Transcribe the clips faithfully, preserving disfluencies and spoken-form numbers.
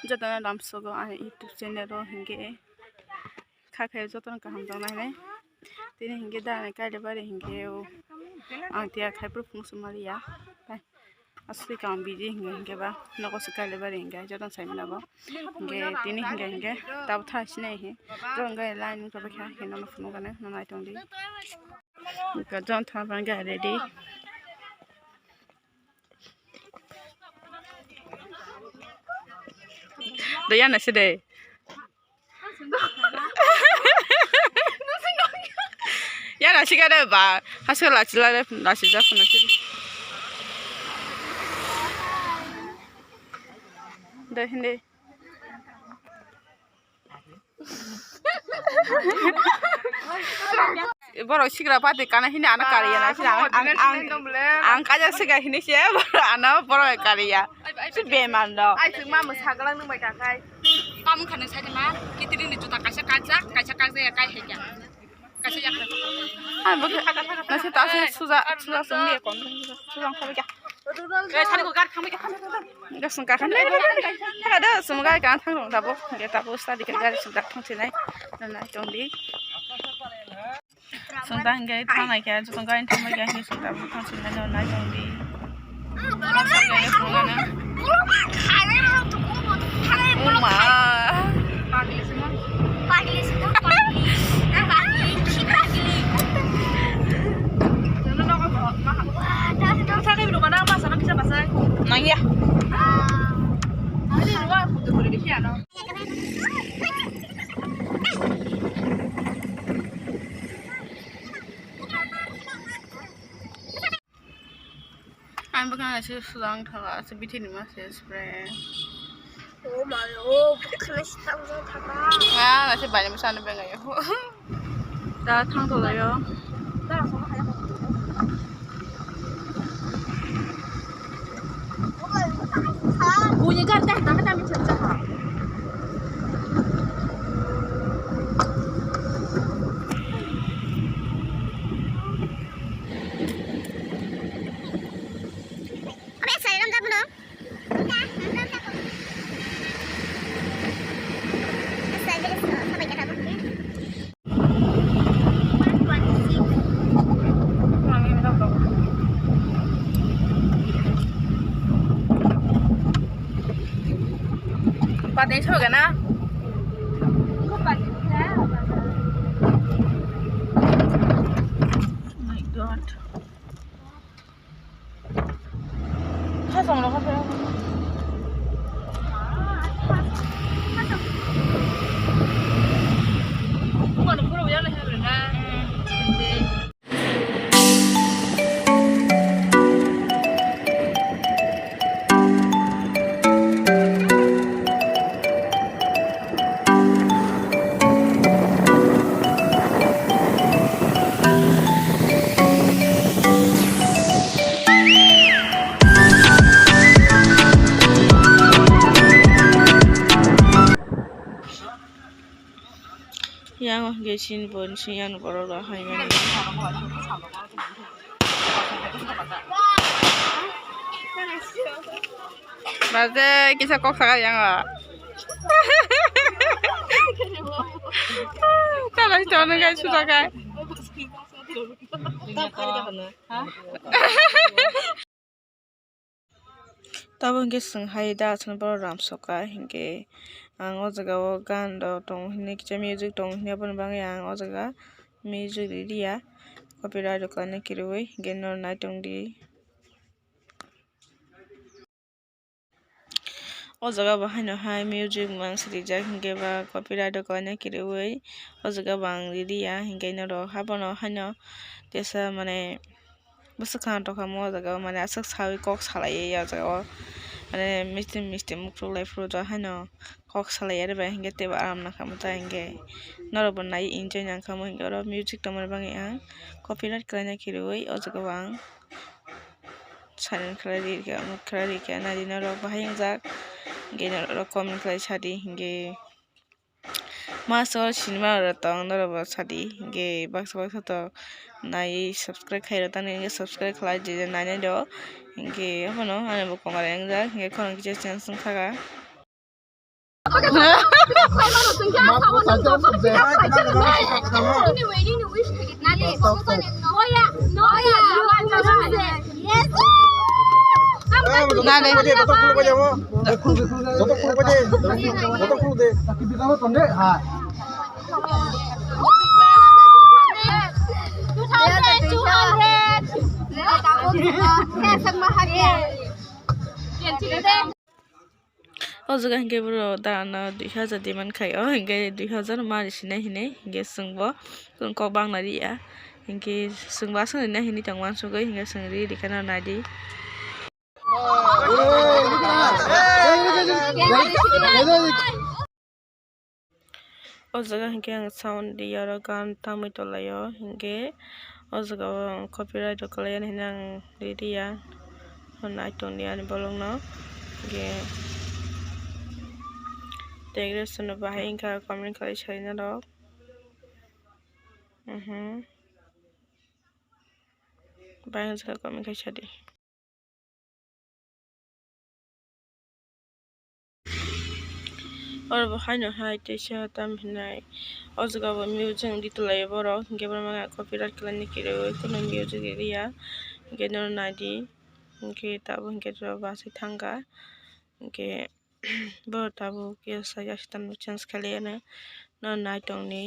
Jotono lamsogo ani YouTube channel o hinkhe kha khe jotono kaham tong nai nai. Tini hinkhe da ani Kailabari hinkhe o ang tiya khai phuru phunuk sumaliya. Asli kaham bidi hinkhe hinkhe ba nogo se Kailabari hinkhe jotono sai mano bo. Hinkhe tini hinkhe hinkhe tabo tha sinai hi. Jotono line wngkha kha hinkhe nono phunuk gana nono nai tong di. Hinkhe jotono tha bangkha ready. Do yana se de. Yana se ga de ba. Hasu la chila de la se ja phuna se. De hindi. Borok sigra pati kana hini ano kariya na sini ang ang ang ang kaja siga hini se borok ano borok kariya si bemar no. Ai chwng ma mwsa galang nung bai ta khai. Tamo khani sai ma kitri ni juta kaisa kajak kaisa kajak ya kai hai kya. Kaisa yak. Hai bo nasi ta se suja suja sung ye kon suja ang khabe kya. Gasung kakan dai bo. Thaga da sum gai kan thang rong tabo. Ge tabo study ke gari sum dak thang sinai. Nai tong di. Sum dak ge thang nai ke sum gai thang mai ke sum dak thang sinai nai tong di. Masa gai thang na. Uma. Pagli simo. Pagli simo, pagli. Ah, pagli, ki pagli. Wah, dah, dah. Sa kayo naman ang masa ng kisa pasay. Nang ya. Ah. Ano yung mga kuto ko rin siya, no? Ang bwkha se sulang thaga se bithi ni ma se spray. Oh my, oh, bwkha se tang thaga. Ah, na se bani masa na benga yo. Da thang to yo. Bunya gar dah dah dah macam cakap. Pateng soga na? Oh my God. Yang hwnkhe chini bo siyang borok rok hai mani. Baje kisa kok saka yang o. Chala chona gai suda gai. Tabuk hwnkhe chwng hai da aswk borok ramsoka hinkhe ang o jaga o gan rok tongo hinwi kisa music tongo hinwi aboni bagwi ang o jaga music riya copyright rok khlaina kwrwi hinkhe norok nai tongdi. O jaga bo haino hai music mangsi rijak hinkhe ba copyright rok khlaina kwrwi o jaga bo ang riya hinkhe norok habono haino tesa mane. Bwswk kha tongkha mo o jaga o, mane aswk sawi kok salai o jaga o, mane misti misti mukhulai phuru haino kok salai ya bai hinkhe teibo aram nangkha mwtai hinkhe norok bo nai enjoy nangkha mo hinkhe oro music tongmani bagwi ang copyright khlaina kiriwi o jaga o ang silent khlai rikha, mute khlai rikha, naidi norok bahai wngjak hinkhe norok comment khlai sadi hinkhe. Maso sinima rok tong norok bo sadi hinkhe baksa baksa tok nai subscribe khairok tangni hinkhe subscribe khlai di nainai do hinkhe abono ani bo kongor wngjak hinkhe khorang kisa chance wngkha. Nani? O jaga hinkhe borok dana dui hajar demand khai o, hinkhe dui hajar ma risinai hinwi hinkhe chwngbo kok bangna riya, hinkhe chwngbo aswk rinai hinwi tongma uansugwi hinkhe chwng ri rikha nw naidi. O jaga hinkhe ang sound di aro gan tamwi tonglaio, hinkhe o jaga o ang copyright rok kwlaiya hinwi ang riya, naitok di ani bolong no, hinkhe tei rest no bahai wngkha comment khlai sai norok, mhm, bai wngkha comment khai sadi. Oro bo haino hai teisa tam hinai o jaga bo music di tonglaio borok, hinkhe borok maya copyright khlainai kwrwi kheno music riya, hinkhe norok naidi, hinkhe tabuk hinkhe borok bachai thangkha, hinkhe borok tabuk kisa aswk tam change khailaiya norok naitokni,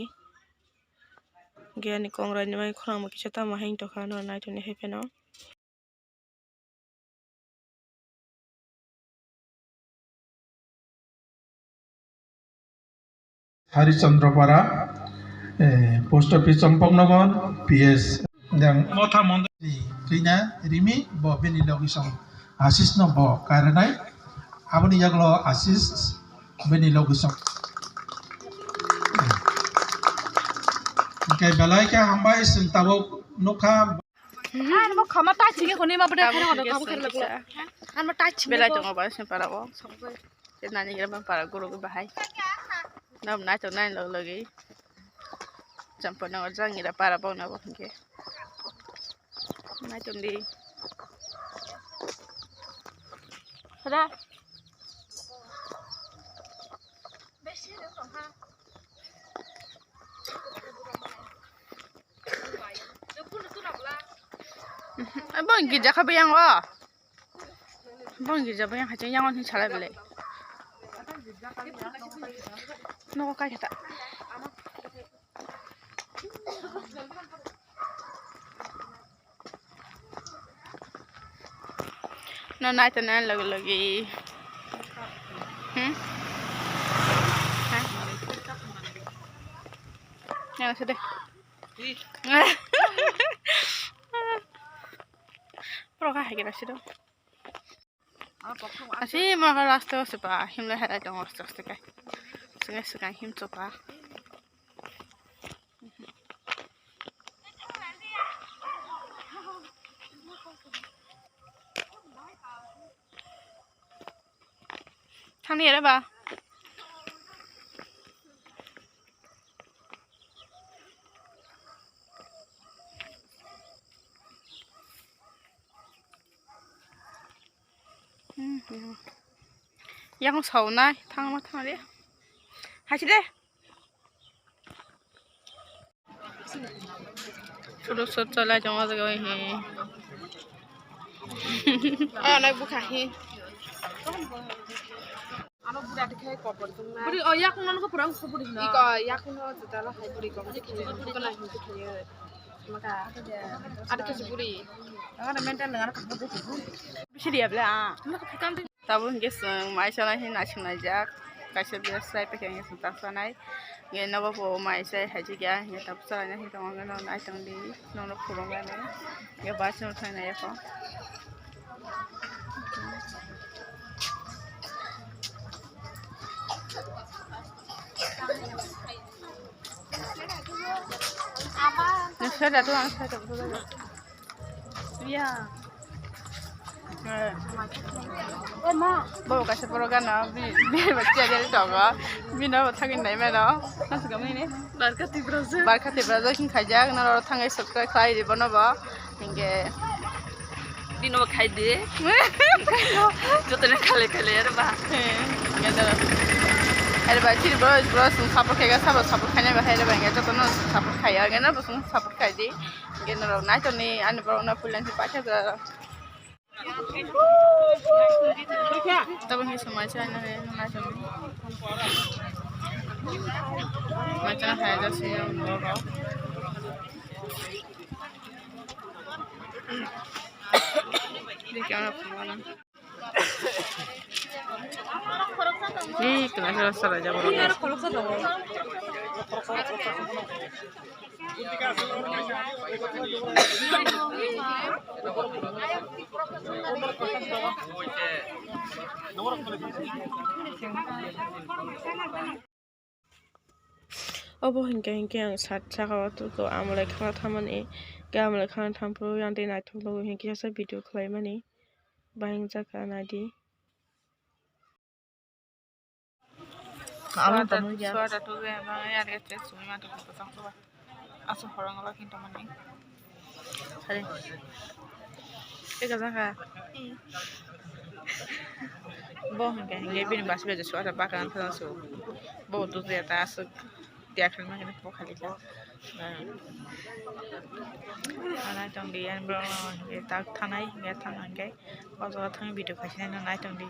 hinkhe ani kok raini bai khorang bo kisa tamo hai wngtongkha norok naitokni hai phano. Harichandra Para, eh, post office Champaknagar, P S. Motha Mondoli. Rina Rimi, bo bini logisong Ashish no bo karanai. Aboni yaglo Ashish bini logisong. Hingke belai khe hambai, chwng tabuk nukha. Ano khama tai chini khoni ma bwdai khana kono kabu khana kono. Ano tai chini belai tongo ba se para o. Te nani gira ba para guru bahai. Nam nai to nai log logi. Champa nang jang gira para bong na bo hingke. Nai to di. Pada. Besi ni tong ha. Abang gija kha bayang o. Abang gija bayang haching yang on hin chala bele. Nogo kai kata. No nai to nai logi logi. Hmm? Ha? Yang sudah. Pro ka hai kira sido. Asi mo ka last o sepa him le hai tong os tos te kai. Sekai sekai him chopa. Thangni ere ba. Hmm, hmm. Yang saunai, thangma thangri. Hachi de. Photo shoot chalai tongo jaga o hi. Ah, nai bukha hi. Ano bura dikhai kopor tongna. Buri, oh, yakung nono kopor ang kopor hino. Iko yakung no jatala hai buri kok. Kena hin khe khayo. Maka. Ada kesi buri. Ano mental nang ano kakbo. Bisi dia bela. Maka phukang. Tabuk hingke chwng mai chana hin naising naijak, kaisa biyas chai paikha hingke chwng ta chanai, hingke nogo bo mai chai hai jigya hingke tabuk chalaina hin tongo hingke nono naitong di, nono khulumani, hingke bus no thangnai eko. Noksa da to ang sa tong. Ya. Bo kaisa borok gana bi, bi ba chair ri tongo. Bino bo thangwi nai mano. Nasi kami ni. Barkha Tiprajwk. Barkha Tiprajwk hin khaijak, noro thangwi subscribe khlai di bono bo. Hinge. Bino bo khai di. Joto ni khale khale ar ba. He, ya da. Hai bai, chini bro, bro, chwng support khaika, sabo support khainai bai, hai bai, jotono support khaio, hwnkhe no bo chwng support khaidi. Hwnkhe norok naitoni ani borokno puila si paithakjak. Tabuk ni samai se ano he, naitoni. Macha hai da se borok. Ni kena sara sara jabo. Obo hinkhe, hinkhe ang sat saka o tugo, amolai khana thamani, hinkhe amolai khana thamphuru yang tei naithok logo hinkhe kaisa video khlaimani, bahai wngjakha naidi. Amo tamo ya. Suwada tugo, amo ya de te sumi ma tugo tang tugo. Aso horong lo kinto mani. Hari. Teka jaka. Bo hingga hingga bini bas bejo suara bakan thalang su. Bo tu ya ta asuk. Tiak hingga hingga bo khali ka. Anai tong di yan bro hingga tak thanai hingga thang hingga. Bo jaga thang video khasinai nai tong di.